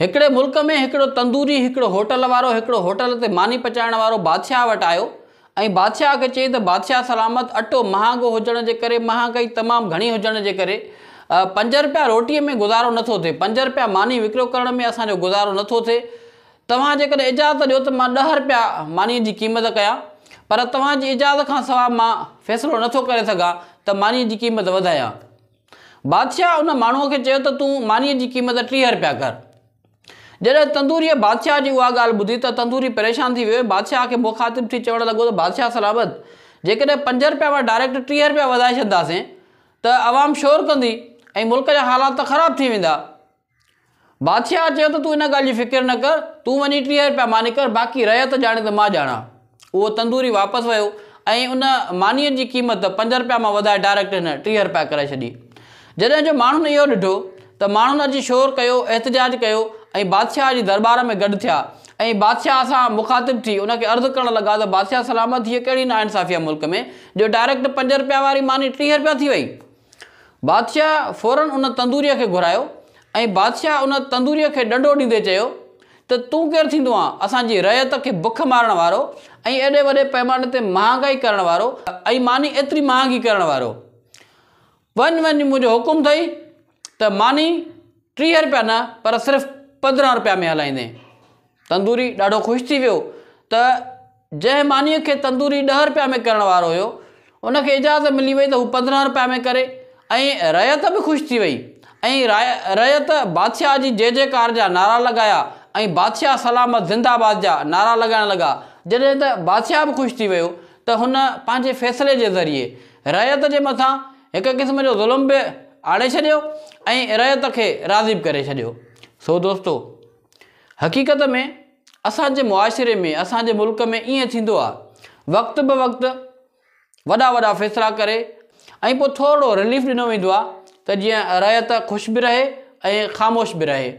هڪڙي ملڪ ۾ هڪڙو تندوري هڪڙو هوٽل وارو هڪڙو هوٽل تي ماني پچائڻ وارو بادشاهه وٽ آيو ۽ بادشاهه کي چيائين ته بادشاهه سلامت اٽو مهانگو هجڻ جي ڪري مهانگائي تمام گهڻي هجڻ جي ڪري پنج رپيا روٽيء ۾ گذارو نٿو ٿئي پنج رپيا ماني وڪرو ڪرڻ ۾ اسان جو گذارو نٿو ٿئي توهان جيڪڏهن اجازت ڏيو ته مان ڏهه رپيا مانيء جي قيمت ڪيان پر توهان جي اجازت کان سواء مان فيصلو نٿو ڪري سگهان ته مانيء جي قيمت وڌايان. بادشاهه ان ماڻهوء کي چيو ته تون مانيء جي قيمت 30 رپيا ڪر. جڏهن تندوريء بادشاهه جي اها ڳالهه ٻڌي ته تندوري پريشان ٿي ويو ۽ بادشاهه کي مخاطب ٿي چوڻ لڳو ته بادشاهه سلامت! جيڪڏهن پنج رپيا مان ڊائريڪٽ 30 رپيا وڌائي ڇڏنداسين ته عوام شور ڪندي ۽ ملڪ جا حالات ته خراب ٿي ويندا. بادشاهه چيو ته تون ان ڳالهه جي فڪر نه ڪر، تون وڃي 30 رپيا ماني ڪر، باقي رعيت ڄاڻي ته مان ڄاڻان. اهو تندوري واپس ويو ۽ ان مانيء جي قيمت پنج رپيا مان وڌائي ڊائريڪٽ هن 30 رپيا ڪرائي ڇڏي. جڏهن جو ماڻهن اهو ڏٺو ته ماڻهن اچي شور ڪيو، احتجاج ڪيو ۽ بادشاهه جي درٻار ۾ گڏ ٿيا ۽ بادشاهه سان مخاطب ٿي ان کي عرض ڪرڻ لڳا ته بادشاهه سلامت هيء ڪهڙي ناانصافي آهي ملڪ ۾ جو ڊائريڪٽ پنج رپيا واري ماني 30 رپيا ٿي وئي. بادشاهه فوراً ان تندوريء کي گهرايو ۽ بادشاهه ان تندوريء کي ڏنڊو ڏيندي چيو ته تون ڪير ٿيندو آن اسان جي رعيت کي بک مارڻ وارو ۽ ايڏي وڏي پئماني تي مهانگائي ڪرڻ وارو ۽ ماني ايتري مهانگي ڪرڻ وارو. وڃ وڃ منهنجو حڪم اٿئي ته ماني 30 رپيا نه پر صرف 15 رپيا ۾ هلائيندين. تندوري ڏاڍو خوش ٿي ويو ته جنهن مانيء کي تندوري ڏهه رپيا ۾ ڪرڻ وارو هيو، ان کي اجازت ملي وئي ته هو 15 رپيا ۾ ڪري ۽ رعيت به خوش ٿي وئي ۽ رعيت بادشاهه جي جي جيڪار جا نعرا لڳايا ۽ بادشاهه سلامت زنده باد جا نعرا لڳائڻ لڳا، جڏهن ته بادشاهه به خوش ٿي ويو ته هن پنهنجي فيصلي جي ذريعي رعيت جي مٿان هڪ قسم جو ظلم به آڻي ڇڏيو ۽ رعيت کي راضي به ڪري ڇڏيو. سو دوستو! حقيقت ۾ اسان جي معاشري ۾ اسان جي ملڪ ۾ ائين ٿيندو آ وقت به وقت وڏا وڏا فيصلا ڪري ۽ پوء ٿورڙو رليف ڏنو ويندو آ ته جيئن رعيت خوش به رهي ۽ خاموش به رهي.